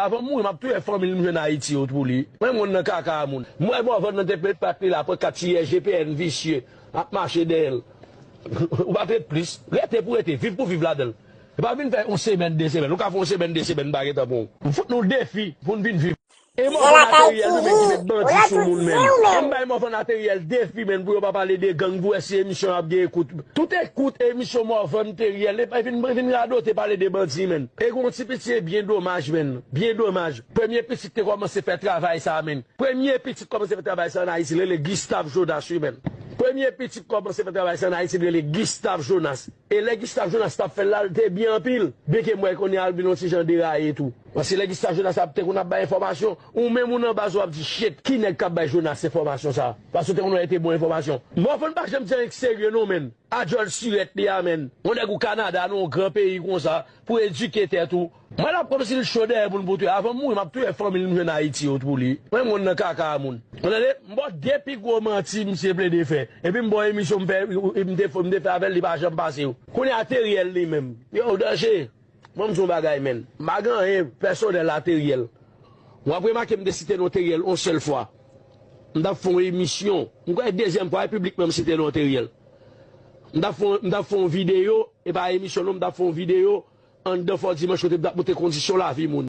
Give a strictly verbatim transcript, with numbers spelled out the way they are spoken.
Avan m mouri, m ap touye fanmi l m jwenn Ayiti yo tou li. Mwen moun nan kaka a moun. M wè Morvan nan te met pat li la, pran kat ti G P N visye, ap mache dèyè l. Ou pa t ret plis. Rete pou rete, viv pou viv ladan l. E pa vin fè yon semèn, de semèn. Ou ka fè yon semèn, de semèn, m pa gentan pran w. M fout nou defi pou n vin viv. E Morvan a Teriel nou menm ki met bandi sou moun menm. Ann bay Morvan a Teriel defi menm pou yo pa pale de gang pou wè si emisyon ap gen ekout. Tout ekout emisyon Morvan Teriel, e pa vin, vin radote pale de bandi menm. E gon ti piti e byen domaj menm. Byen domaj. Premye pitit te kòmanse fè travay sa menm. Premye pitit kòmanse fè travay sa ann Ayiti, li rele Gustave Jonas wi menm. Premye pitit kòmanse fè travay sa ann Ayiti, li rele Gustave Jonas. E lè Gustave Jonas t ap fè l la, l te byen anpil. Byenke m wè kounye a l vin yon ti jan deraye tou. Paske lè Gustave Jonas ap te konn ap bay enfòmasyon, ou menm ou nan baz ou ap di shit, ki nèg k ap bay Jonas enfòmasyon sa? Paske ou te konn wè te bon enfòmasyon. Morvan pa janm di anyen k serye non menm. A djòl sirèt li a menm. Yon nèg ou Kanada nan yon gran peyi konsa, pou edike tèt ou. Mwen l ap kòmsi l cho dèyè pou l pou touye. Avan m mouri, m ap touye fanmi l m jwenn Ayiti yo pou li. Mwen moun nan kaka a moun. Ou tande? M ba w de pi gwo manti misye plede fè. Epi m ba w emisyon m fè, m te, m te fè avè l, li pa janm pase yo. Kounye a Teriel li menm. Yo, danje. Ban m di w yon bagay, menn. M pa gen anyen pèsonèl a Teriel. W ap remake m te site non Teriel yon sèl fwa. M t ap fè yon emisyon. M kwè dezyèm fwa, e piblikman m site non Teriel. M t ap fè, m t ap fè yon videyo, e pa emisyon non, m t ap fè yon videyo anndan Fò Dimanch kote m t ap montre kondisyon lavi moun.